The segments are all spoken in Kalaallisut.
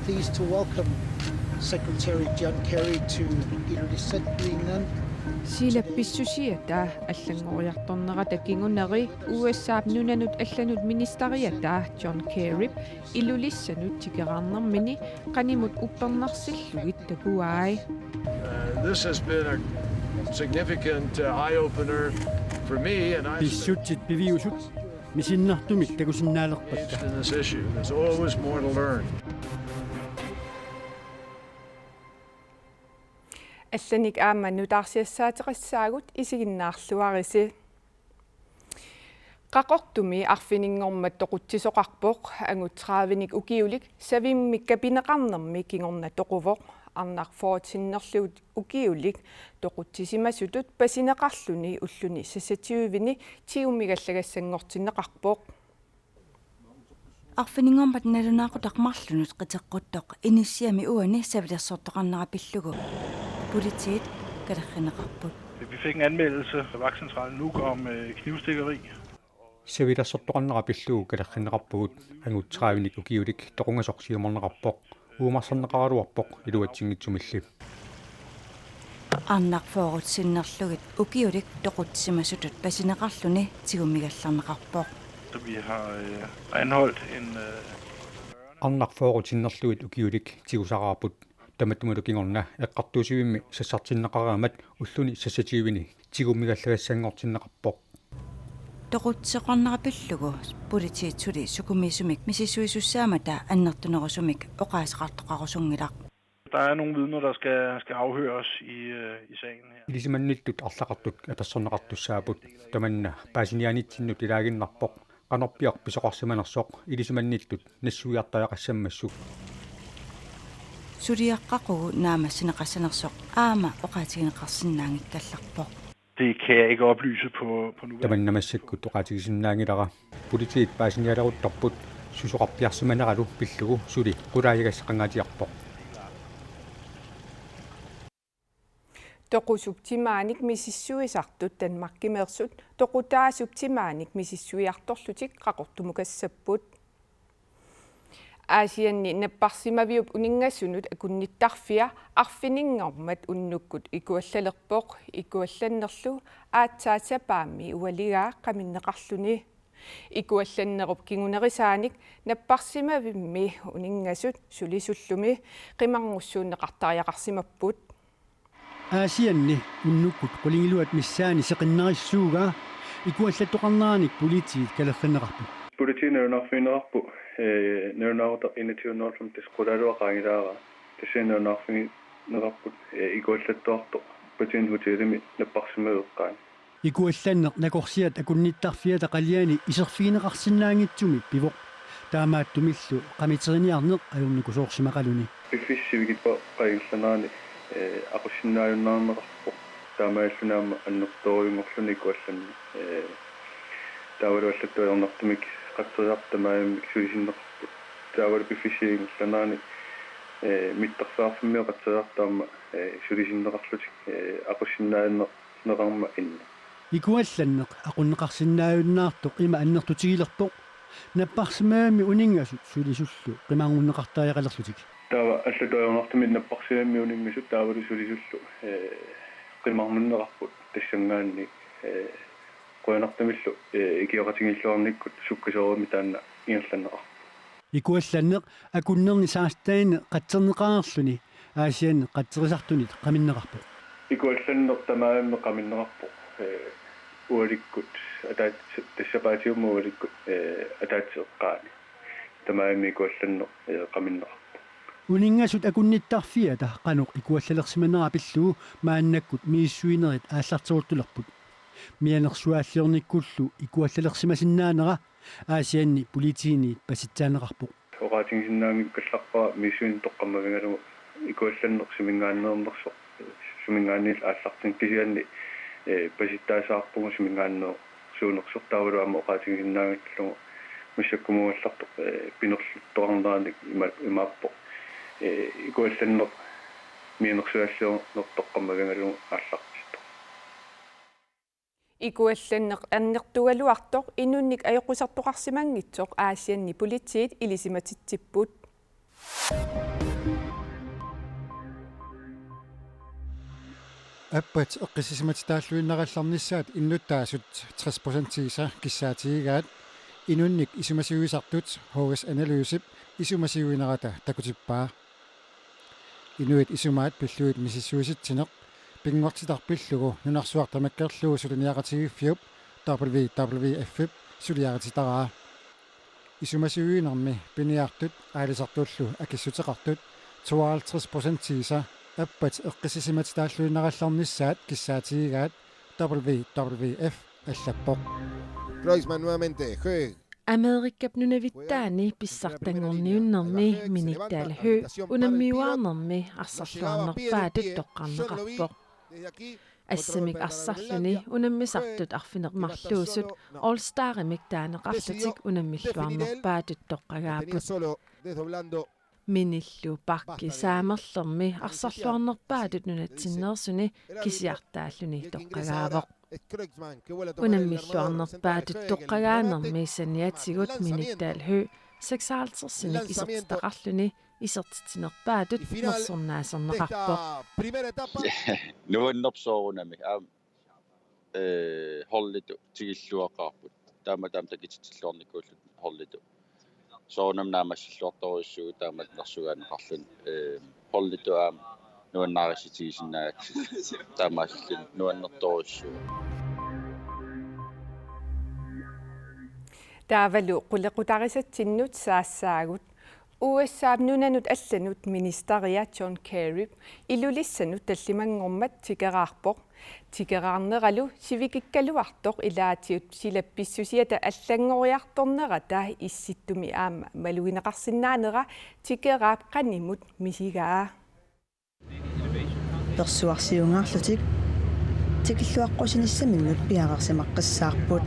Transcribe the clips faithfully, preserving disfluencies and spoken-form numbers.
Pleased to welcome Secretary John Kerry to Ilulissat, Greenland. Silap pissusiata allanngoriartornerata kinguneri U S A-p nunanut allanut ministeriata John Kerryp Ilulissanut tikeraarnermini qanimut uppernarsillugit takuai. Uh, this has been a significant uh, eye-opener for me, and I Pissutsit piviusut misinnartumik takusinnaalerpakka. Engaged in this issue. There's always more to learn. Allanik aamma nutaarsiassaateqassaagut, isiginnaarluarisi. Qaqortumi arfininngormat toqutsisoqarpoq, angut tredivenik ukiulik savimmik kapineqarnermi kingorna toquvoq. Arnaq fyrre sinnerlugit ukiulik toqutsisimasutut pasineqarluni ulluni seksogtyveni tigummigallagassanngortinneqarpoq. Arfininngormat nalunaaqutaq marlunut qiteqquttoq inissiami uani savilersortoqarnera pillugu politiit kalerrinneqarput. Vi fik en anmeldelse fra vagtcentralen Nuuk om øh, knivstikkeri. Savilersortoqarnera pillugu kalerrinneqarpugut, angut tredivenik ukiulik toqungasoq siumorneqarpoq, uumarsarneqaraluarpoq iluatsinngitsumilli. Arnaq fyrre sinnerlugit ukiulik toqutsimasutut pasineqarluni tigummigallarneqarpoq. Så vi har øh, anholdt en øh, Arnaq fyrre sinnerlugit ukiulik tigusaraarput, tamattumalu kingorna eqqartuussivimmi sassartinneqareermat ulluni seksogtyveni tigummigallagassanngortinneqarpoq. Toqutsisoqarnera pillugu politiit suli sukumiisumik misissuisussaammata annertunerusumik oqaaseqartoqarusunngilaq. Der er nogle vidner, der skal, skal afhøres i, øh, i sagen her. Ilisimannittut arlaqartut apersorneqartussaapput, tamanna paasiniaanitsinnut ilaaginnarpoq qanorpiaq pisoqarsimanersoq ilisimannittut nassuiartariaqassammassuk. Suliaqqaqugu naammassineqassanersoq aamma oqaatigineqarsinnaanngikkallarpoq. Det kan jeg ikke oplyse på, på nuværende. Tamanna massakkut oqaatigisinnaanngilara. Politiit paasinialeruttorput susoqarpiarsimaneralu pillugu suli qulaajagassaqangaatiarpoq. Toqusup timaanik misissuisartut Danmarkimeersut toqutaasup timaanik misissuiartorlutik Qaqortumukassapput. Aasianni napparsimaviup uninngasunut akunnittarfia arfininngormat unnukkut ikuallalerpoq, ikuallannerlu aatsaat sapaammi ualigaa qaminneqarluni. Ikuallannerup kingunerisaanik napparsimavimmi uninngasut sulisullumi qimarngussuunneqartariaqarsimapput. Aasianni unnukkut qulingiluat missaani seqinnarissuugaa ikuallattoqarneranik politiit kalerrinneqarput. Politiit nalunaarfigineqarput, ee, nalunaarutaq enogtyve nul fem qulaaluaq qaangilaarpaa. Tassani nalunaarfigineqarput, ee, ikuallattoqartoq Platin Hotelimi napparsimaveeqqaani. Ikuallanneq nakorsiat akunnittarfiata qaliani iserfigineqarsinnaanngitsumik pivoq. Taamaattumillu qamiteriniarneq ajornakusoorsimaqaluni. Piffissap sivikitsup qaangerlanerani, ee, aqussinnaajunnaarneqarpoq. Taamaalilluni aamma annertoorujunngorluni ikuallanneq. Ee, taavalu allatut ajornartumik qatserisartut tamarmik sulisinneqarput. Taavalu piffissap sivikitsup, ee, mittarfeqarfimmi qatserisartut aamma, ee, sulisinneqarlutik, ee, aqussinnaajunnaarneqarmat inna. Ikuallanneq aqunneqarsinnaajunnaartoq ima annertutigilerpoq. Napparsimavimmi uninngasut sulisullu qimarngunneqartariaqalerlutik. Taava allatut ajornartumik napparsimavimmi uninngasut taavalu sulisullu, ee, qimarnunneqarput tassanngaanniit, ee, qujanartumillu, ee, ikioqatigiilluarnikkut sukkasoorujussuarmik taanna ingerlanneqarpoq. Ikuallanneq akunnerni seksteninik qatserneqareerluni Aasianni qatserisartunit qaminneqarpoq. Ikuallanneq tamarmik qaminneqarpoq, ee, ualikkut ataat-, tassapaatigut ualikkut, ee, ataatsip eqqaani. Tamarmik ikuallanneq, ee, qaminneqarpoq. Uninngasut akunnittarfiata qanoq ikuallalersimanera pillugu maannakkut misissuinerit aallarteruttulerput. Mianersuaalliornikkullu ikuallalersimasinnaanera Aasianni politiinit pasitsaaneqarpoq. Oqaatigisinnaanngikkallarpara misissuineq toqqammavigalugu ikuallanneq suminngaanneernersoq, suminngaanniillu aallartinneq, kisianni, ee, pasitsaassavarput suminngaanneersuunersoq, taavalu aamma oqaatigisinnaanngikkallarlugu massakkumut uallartoq, ee, pinerluttoqarneranik ima-, imaappoq, ee, ikuallanneq mianersuaalliorneq toqqammavigalugu aallartittoq. Ikuallanneq annertugaluartoq inunnik ajoqusertoqarsimanngitsoq Aasianni politiit ilisimatitsipput. Appat eqqissisimatitaalluinnarallarnissaat innuttaasut tres procentiisa kissaatigigaat, inunnik isumasiuisartut H S Analysip isumasiuinerata takutippaa. Inuit isumaat pillugit misissuisitsineq pinngortitaq pillugu nunarsuaq tamakkerlugu suliniaqatigiiffiup W W F-ip suliarititaraa. Isumasiuinermi piniartut aalisartullu akissuteqartut tooghalvtreds procentiisa appat eqqissisimatitaalluinnarallarnissaat kissaatigigaat, W W F allappoq. Kreutzmann nuevamente, Höegh. Amerikap nunavittaani pissartanngorniunnermi Minital Höegh unammiuaarnermi arsarluarnerpaatut toqqarneqarpoq. Assamik arsarluni unammisartut arfineq-marluusut All Starimik taaneqarlutik unammilluarnerpaatut toqqagaapput. Minillu Parki Saamerlermi arsarluarnerpaatut nunatsinneersuni kisiartaalluni toqqagaavoq. Unammilluarnerpaatut toqqagaanermi saniatigut Minital Höegh seksoghalvtredsinik isertitaqarluni isertitsinerpaatut nersornaaserneqarpoq. Nuannerpoq soorunami, aamma, ee, holditut tikilluaqaarput. Taama taama takutitsilluarnikuullutik holditut. Soorunami naammassilluartorujussuuvoq taamatut nersugaanneqarluni, ee, holditut aamma nuannaarissutigisinnaagakkit. Taamaasilluni nuannertorujussuuvoq. Taavalu qulequtarisatsinnut saassaagut. U S A-p nunanut allanut ministeria John Kerryp Ilulissanut tallimanngormat tikeraarpoq. Tikeraarneralu sivikikkaluartoq ilaatigut silap pissusiata allanngoriartornerata Issittumi aamma malugineqarsinnaanera tikeraap qanimut misigaa. Persuarsiungaarlutik tikilluaqqusinissaminnut piareersimaqqissaarput.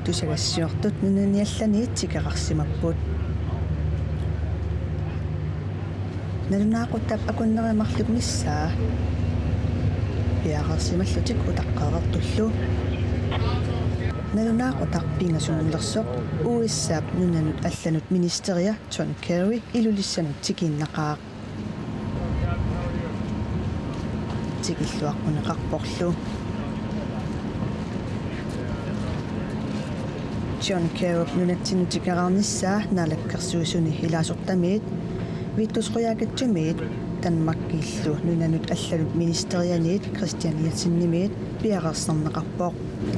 Tusagassiortut nunani allaniit tikeraarsimapput. Nalunaaqutap akunneri marluk missaa piareersimallutik utaqqereertullu. Nalunaaqutaq pingasunngulersoq U S A-p nunanut allanut ministeria John Kerry Ilulissanut tikiinnaqaaq. Tikilluaqquneqarporlu. John Kerryp nunatsinnut tikeraarnissaa Naalakkersuisuni ilaasortamiit Vittus Qujaukitsumiit Danmarkillu nunanut allanut ministerianiit Kristian Jensenimiit piareersarneqarpoq.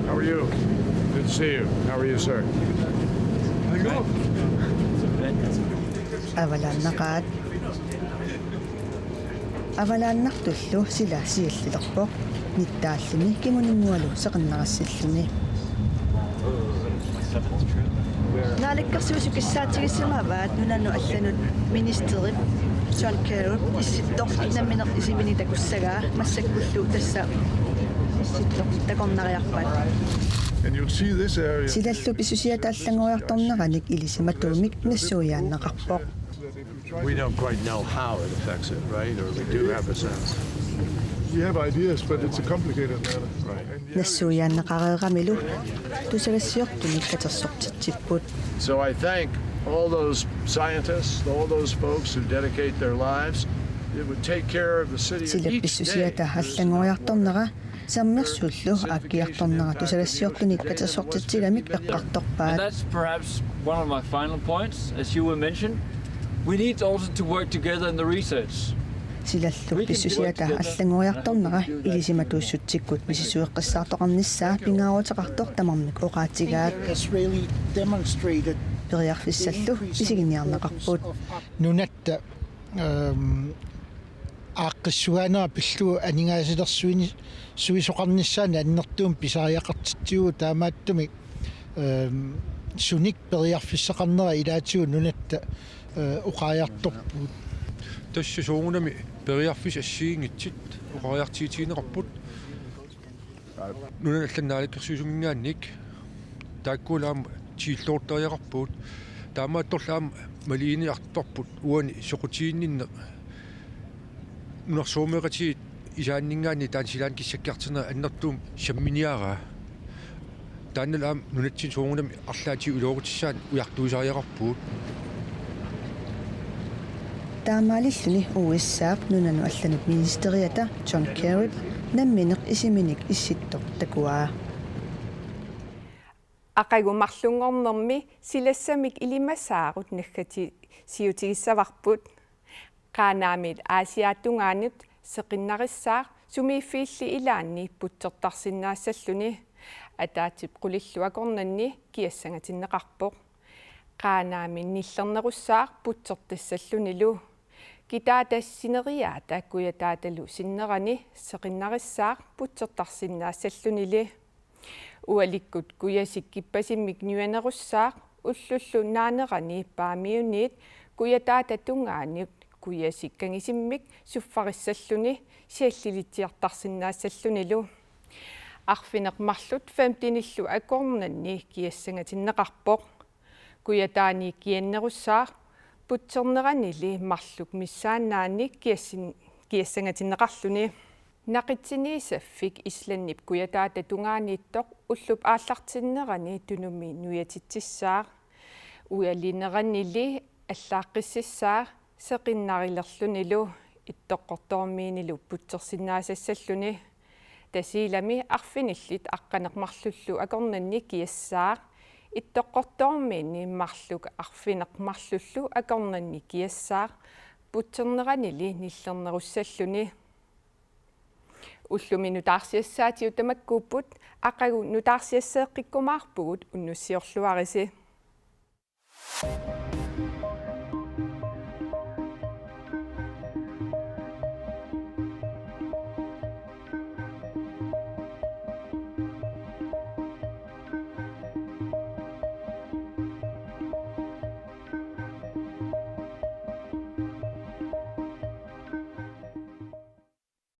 How are you? Good to see you. How are you, sir? Avalaannaqaat. Avalaannartullu sila siallilerpoq. Nittaallimi kinguningualu seqinnarassilluni. Naalakkersuisut kissaatigisimavaat nunanut allanut ministerip John Kerryp Issittoq nammineq isiminik takussagaa massakkullu tassa Issittoq takornariarpat. And you'll see this area. Silallu pissusiata allanngoriartorneranik ilisimatuumik nassuiaanneqarpoq. We don't quite know how it affects it, right? Or we do have a sense. We have ideas, but it's a complicated matter. Right. And the other Nassuiaanneqareeramilu tusagassiortunik katersortitsipput. So I thank all those scientists, all those folks who dedicate their lives. It would take care of the city of Sila each day. Pissusiata allanngoriartornera Sermersuullu aakkiartornera tusagassiortunik katersortitsigamik eqqartorpaat. And that's perhaps one of my final points, as you were mentioned. We need also to work together in the research. Silallu pissusiata allanngoriartornera ilisimatuussutsikkut misissueqqissaartoqarnissaa pingaaruteqartoq tamarmik oqaatigaat. Periarfissallu isiginiarneqarput. Nunatta, ehm, aaqqissugaanera pillugu aningaasilersuini-, suisoqarnissaanut annertuumik pisariaqartitsivugut, taamaattumik, ehm, sunik periarfissaqarnera ilaatigut nunatta, eh, oqariartorpugut. Tassa soorunami periarfissat assigiinngitsut oqariartuutigineqarput. Nunanut allanut naalakkersuisuminngaanniit taakkuullaat aamma tikilluartariaqarpugut. Taamaattorli aamma maligineqartarput uani soqutiginninneq nunarsuarmioqatigiit isaanninngaanniit taanna silaannakkut kissakkeqartinneq annertuumik samminiaraa. Taannalu aamma nunatsinni soorunami arlaatigut iluaqutissaannik ujartuisariaqarpugut. Taamaalilluni U S A-p nunanut allanut ministeriata John Kerryp nammineq isiminik issittoq takuaa. Aqagu marlunngornermi silassamik ilimasaarut naggasiutigissavarput. Qaanaamiit Aasiaata tungaanut seqinnarissaaq sumiiffiilli ilaanni putsertarsinnaassalluni. Ataatsip qulillu akornanni kiassangatinneqarpoq. Qaanaami nillernerussaaq putsertassallunilu. Kitaata sineriaata Kujataatalu sinnerani seqinnarissaaq putsertarsinnaassallunili. Ualikkut kujasik kippasimmik nuanerussaaq ullullu naanerani Paamiuniit Kujataata tungaanut kujasik kangisimmik suffarissalluni siallilitsiartarsinnaassallunilu. Arfineq-marluk femtenillu akornanni kiassangatinneqarpoq. Kujataani kiannerussaaq putserneranili marluk missaannaanni kiassin-, kiassangatinneqarluni. Naqitsiniissaffik Islandip Kujataata tungaaniittoq ullup aallartinnerani tunumi nujatitsissaaq. Ualineranili allaaqqississaaq seqinnarilerlunilu Ittoqqortoormiinilu putsersinnaasassalluni. Tasiilami arfinillit aqqaneq-marlullu akornanni kiassaaq. Ittoqqortoormiini marluk arfineq-marlullu akornanni kiassaaq. Putserneranili nillernerussalluni. Ullumi nutaarsiassaatigut tamakkuupput, aqagu nutaarsiasseeqqikkumaarpugut, unnussiorluarisi.